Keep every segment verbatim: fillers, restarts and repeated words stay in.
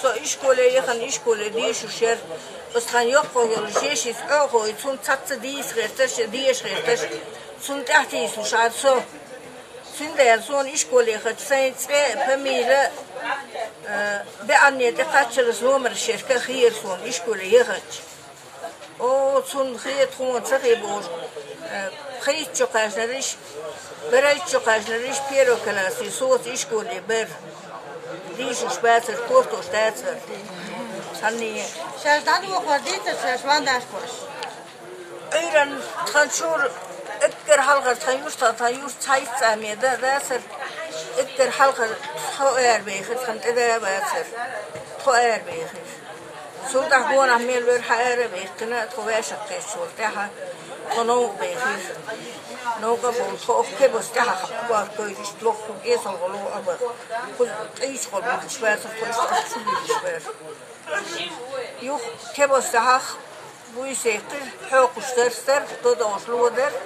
Со ишколе яхана, ишколе дешуш яр. Ас тхан йоккхо йолу жешица Ӏохой, цунна цхьацца дийца гӀерташ, деша гӀерташ, цунна тӀаьхьа тийсуш Ӏад со. Цундела суна ишколе яхача сайн цӀе а, фамилия а, э, беанне тӀе кхаччалц номераш шерка хиира суна ишколе яхача. О, цунна хета, тхуна ца хи бохуш, э, пхийтта чу кхаьчнариш, берхӀитта чу кхаьчнариш первый классе соца ишколе бер. Дийшуш бацара, кортош дацара. Цхьанне. Шаьш дӀадохор дийцар, шаьш ван дашкош. Ӏуьйранна тхан чура эггара хьалхара тхан юрт, тхан юрт цхьа иццӀа ме да, дацара, эггара хьалхара тхо арабехира, тхан тӀе да а бацара, тхо арабехира. Цул тӀаьхьа гонах мел вер хьа ара а бехкина, тхо ваьшах кхеччул тӀаьхьа тхо новкъа бехира. Новкъа а боху, тхо оха кебас тӀаьхьа хьакхоьру, иштта лоху кӀесалгӀа лоху а баха. Кхуза къийсахула буьгуш бацара, тхо иштта оха чу буьгуш бара. Юха кебас тӀаьхьа буьйса яьккхира, хьокхуш дарс дара, додогӀуш ло дара.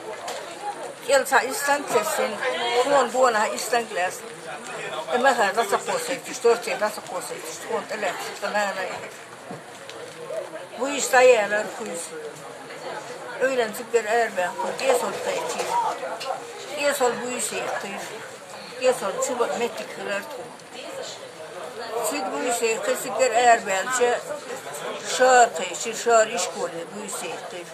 КӀел цхьа истанг тесна, тхуна гонахь истанг лаьцна. И маха дӀа ца кхосуьйтуш, торте дӀа ца кхосуьйтуш, тхуна тӀелаьцна, тхан нана а яра. Вуьйса дӀаелара кхуза. Ӏуьйранна цигара арабаьхна, тхо кӀесалгӀа кхечира. КӀесалгӀа буьйса яьккхира. КӀесалгӀа чу баа меттиг хилар тхуна. Цига буьйса яьккхира, цигара арабаьлча, шара кхечира, шара ишколе буьйса яьккхира.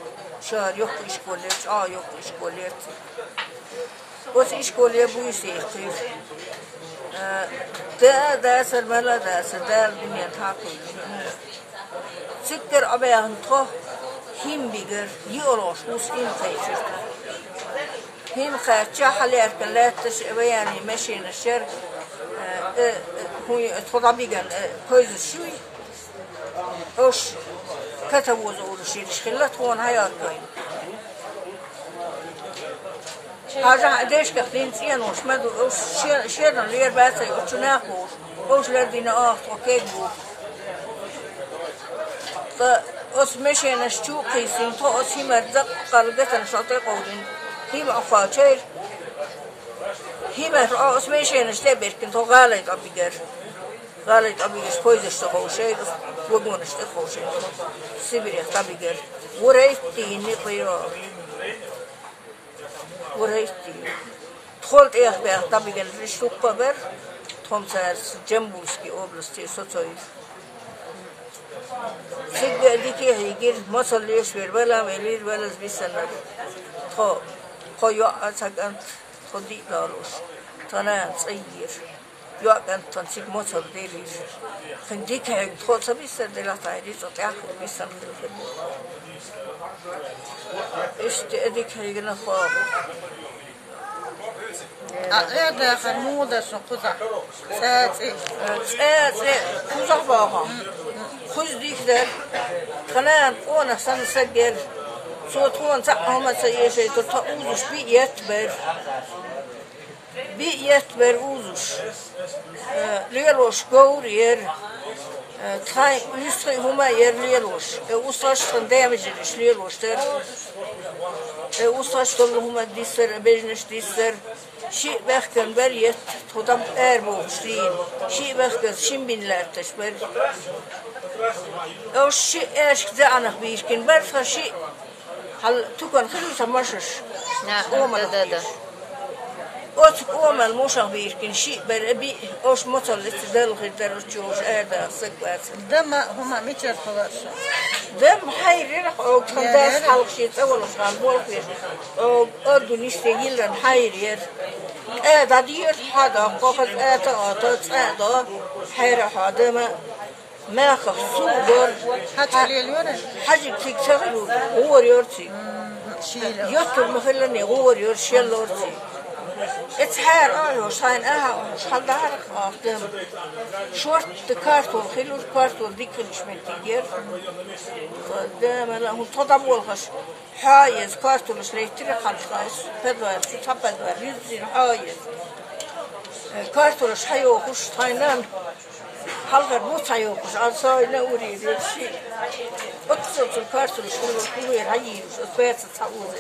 Шара йоккха ишкол яра, чӀогӀа йоккха ишкол яра цига. Оцу ишколе буьйса яьккхира. Э, да а дацара, мала а дацара, Дала дуьнен хьакхуьйлуш. Цигара Ӏобаьхна тхо хӀима бигара, йиъалгӀуш хӀусса хӀима кхечира тхо. ХӀима кхаьчча, хьалаьркина лаьтташ а, военный машинаш яра, э, э, хӀун, тхо дӀабиган, э, пойзаш юй. Ош катавоза олуш ерш хилла тхуна хьаяркойн. Хьажахь, дешках дина цӀенош ма ду, ош ше-, шеран лер бацай, оцу нах бохуш, ош лер дина оха тхо кег бу. Ткъа оцу машенаш чу а кхийсина, тхо оцу хӀимар даккхал гатанаш тӀекъовлина, хӀима Ӏокхачийра. ХӀимар Ӏо оцу машенаш тӀе а биркина, тхо гӀалай тӀе бигара. ГӀалай тӀе бигаш пойзаш ца ховшийра, вагонаш тӀе ховшийра. Сибирех тӀе бигара. ВорхӀиттийна некъ йо. ВорхӀиттийна. Тхол тӀех баьхна тӀе биган риш дуккха а бара, тхом цаьрца Джамбульский области соцойра. Цигга а дика а хьийгира, мацалла леш вера, вала а велира, валаза висаннар. Тхо, тхо йоӀ а, цхьа кӀант, тхо диъ долуш, тхан нана цӀа йийра. ЙоӀ кӀант тхан цига моцал делира. Кхин дика хьегна тхо ца бисар делахь, тхьайри цӀа тӀехь хир бисар хир хир. Иштта а дика хьегна хьо. А Ӏедахар муха дара шун кхузахь? ЦӀа а цӀе. ЦӀа а цӀе кхузахь боху. Кхуза дика дара. Тхан нана къонах санна саг яра. Цо тхуна цхьаъ хӀума ца эшайтура, тхо узуш биъ етта бара. Биъ етта бара узуш. Э, лелош говр яра. Э, тхайн уьстагӀий хӀума а яра лелош. Э, устагӀаш тхан даймажараш лелош дара. Э, устагӀаш долу хӀума диссара, бежнаш диссара. Шиъ бехкан бара етта, тхо дам арабохуш дийна. Шиъ бехкан шин бин лаьтташ бара. Ош шиъ аьшка заьӀанах бийшкин бара, тхан шиъ. Хьал тукан хилла сан машаш. Аха, къоман да, да, да. Оцу къоман мушах бийркина шиъ бара, биъ, ош моцаллица далла хир дара, ош чуьйш аьрда саг бац. Дама хӀума мичара хилар шу? Дама хьайрира, оу, тхан дас хьалха шен цӀа волуш хан болх веш. Оу, орду нисте йиллан хьайрира. ТӀа дӀадийра, хьа доккхо, хаза тӀа а ото, цӀа а до, хьайра хьо дама. Мехах су дора. Хьача лелора? Хьажиг цига ца хилла, гӀора йора цига. Мгм, шийла. Йоттур ма хиллане, гӀора йора, шеллора цига. Эца хьара а йош, хьайна аха а йош, хьалдахьара а дама. Шортта картол хилура, картол дика хилуш меттиг яра. Дама ла, хӀун тхо дӀаболхаш, хьа еза картолаш леттира хьан тхайс, педвар, цу цхьа педвар, юззина хьа еза. Э, картолаш хьайохуш, тхайна. Хьалхара буц хьайоккхуш, ан сойна ури веши. Оццул картуш хӀума хӀума хьайийраш, оцу паьца цхьа оза.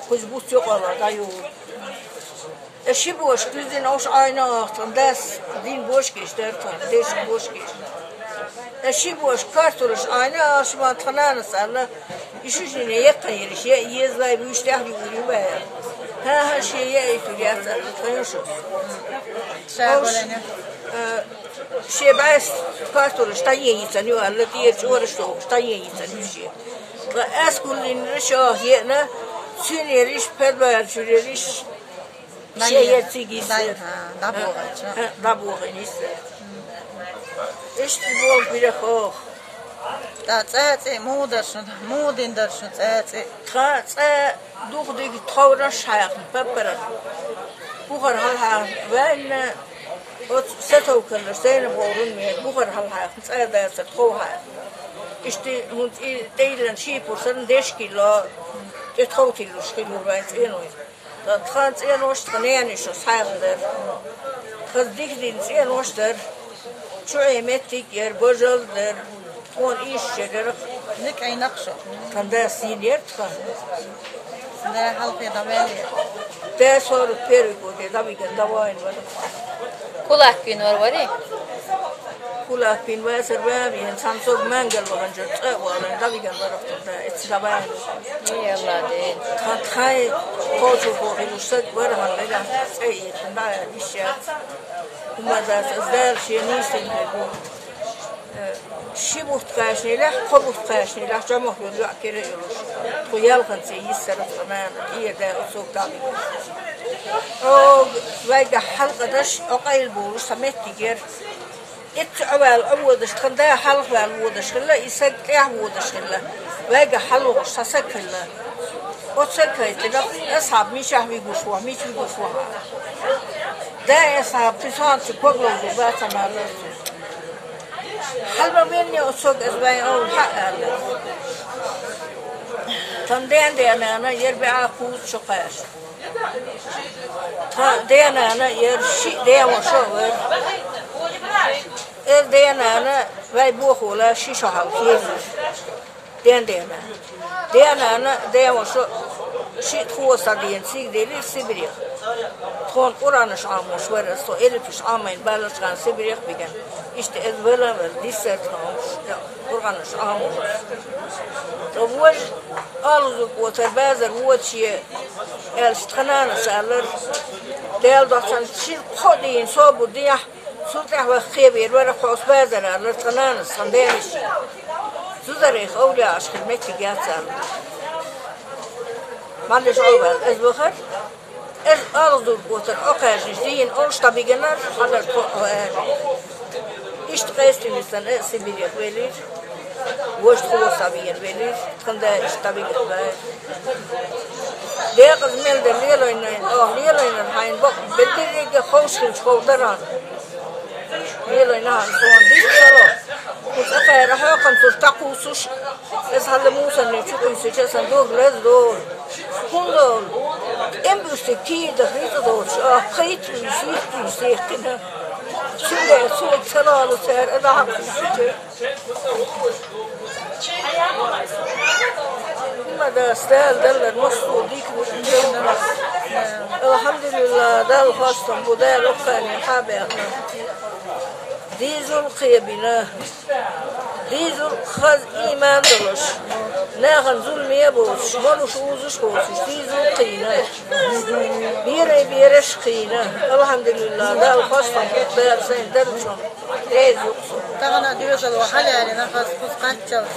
Кхуза буц йокъала дӀайогӀу. Э, ши бошка куьззина ош Ӏайна оха тхан дас, дин бошкеш дара тхан, дешан бошкеш. Э, ши бошка картулаш Ӏайна оха ма тхан нанас аьлла, и шу жине яккха ериш, я езлай вуьш тӀехь югур ю бая. ХӀа-хӀа, ше яийтур яц аьлла, тхан ю шу. Ош, э, ше бӀаьс картулаш тӀаен йицан ю аьлла, тӀера чӀораш дохуш тӀаен йицан ю ше. Ткъа аьс гуллинра шо еана, цуьнериш, педбарчурериш, Ше я цига йиса. ДӀабохийча. ДӀабохийна йиса. Иштта болх бира хох. ТӀа цӀа-цӀе муха дара шун, муха дина дара шун цӀа-цӀе? Тха цӀа дукха дика тховраш хьаьхна, паппарах. Бухара хьалхьаьхна ваьнна, оцу сатовкаллаш Зайнаб воврун мера бухара хьалхьаьхна, цӀа дацара тхов хьаьхна. Иштта хӀунда и тӀейллан шийпурсарна дешкилло, тӀе тхов тиллуш хилур вайн цӀеной. Ткъа тхан цӀенош тхан нениш схьаьхна дара. Тхан дика дина цӀенош дара. Чу Ӏе меттиг яра, бажал дара. Тхуна ийшачу шерарах. Ник Ӏийнакх шу? Тхан дас йина яра тхан. Да хьалхе дӀаваьлла. Да сорок первый годе дӀавиган дӀаваийна вара. Кулак вийна вара вари? Кулак вийна вацар ваьм, ян цхьана сога мангал ваханчуьра цӀа а валан, дӀавиган вара тхан да, эцци дӀаваьлла. Эй, Алла, ден. Тхан тхай кхочурхо хилуш саг вара хьан мегахь цӀа йитина, дӀа а йиш яц. ХӀума дац, ас Дала шен нийсийна бу. Э, ши бутт кхаьчнелехь, кхо бутт кхаьчнелехь, чӀамах йолу йоӀ кира а йолуш. Тхо ялханца йиссара тхан нана, тӀера да оцу сога дӀавиган. О, вайгахь хьалкъадаш, о къайла болуш, сан меттиг яра. Эцца Ӏоваьлла Ӏоводаш, тхан да хьалха ваьлла водаш хилла, и саг тӀехь водаш хилла. Вайгахь хьалхуш цхьа саг хилла. Оцу саг хайтина, асхьаб мичахь вигуш ву, мича вигуш ву. Да, асхьаб, кхин сонца ког ловзур бац ма аьлла. Хьалма венне оцу саг, ас вайн овла хьа аьлла. Тхан ден-ден нана, яра беа кхуза чу кхаьчна. Тхан ден-нана яра, шиъ ден-ваша а вара. Эза ден-нана вай бохула ши шо хьалха езира. Ден-ден-нана. Ден-нана, ден-ваша шиъ тхо схьадеана цига делира Сибрех. Тхуна Къуръанаш Ӏамош вара, со элпаш Ӏамийна баллачхьана Сибрех биган. Иштта эза вала а вала, диссара тхуна Къуръанаш Ӏамош. Ткъа вож Алла зург оцара базар воче, аьлча, тхан нанас аллара, Дела доцчу хенахь шина кхо дийна собар дехьа, цул тӀаьхьа ваха кхевер вара хьо оцу базар аллара тхан нанас, тхан ден-нанас. Зузарейх овлияаш хир меттиг яц аллара. Маллиш Ӏоваьлла, эза вахара. Эза Алла зург оцара Ӏокхаьжнаш дийна олуш дӀабигинарш, хьалар тхо а аьлла. Иштта къестина сан а Сибирех велира. Вож тхо схьавийна велира, тхан да иштта дӀавигина вара. Декъаза мел дара лелойнан, оха лелойнан хьайна бакъ, берригге ховш хилча ховдара. Лелойна хьан суна дика хало. Кху цӀа кхаьра хьокханцуш дӀакхуссуш, аса хьалла мусарний чу кхуьссича сан дог лазадолу. ХӀунда олу? ТӀембуьстиг кийра даха ницкъ доцуш, а, пхийтта вуьйш, итт вуьйш сехкина. Цундела цо ца лолу цара, а, дахьа кхуьссича. ХӀумма дас Дала даллар массо а дика ву. Алхьамдулилла, Далла хастам бу, Дала оккхане хьабеана. Дийзал кхебина. Дийзал хаза ийман долуш. Нахана зуламе а боцуш, молуш узуш а боцуш, дийзал кхийна. Берай бераш а кхийна. Алхьамдулилла, Далла хастам бу, Дала сайн даржо. Тахана доьжал ваха лаьрина хаза кхуза кхаччалц.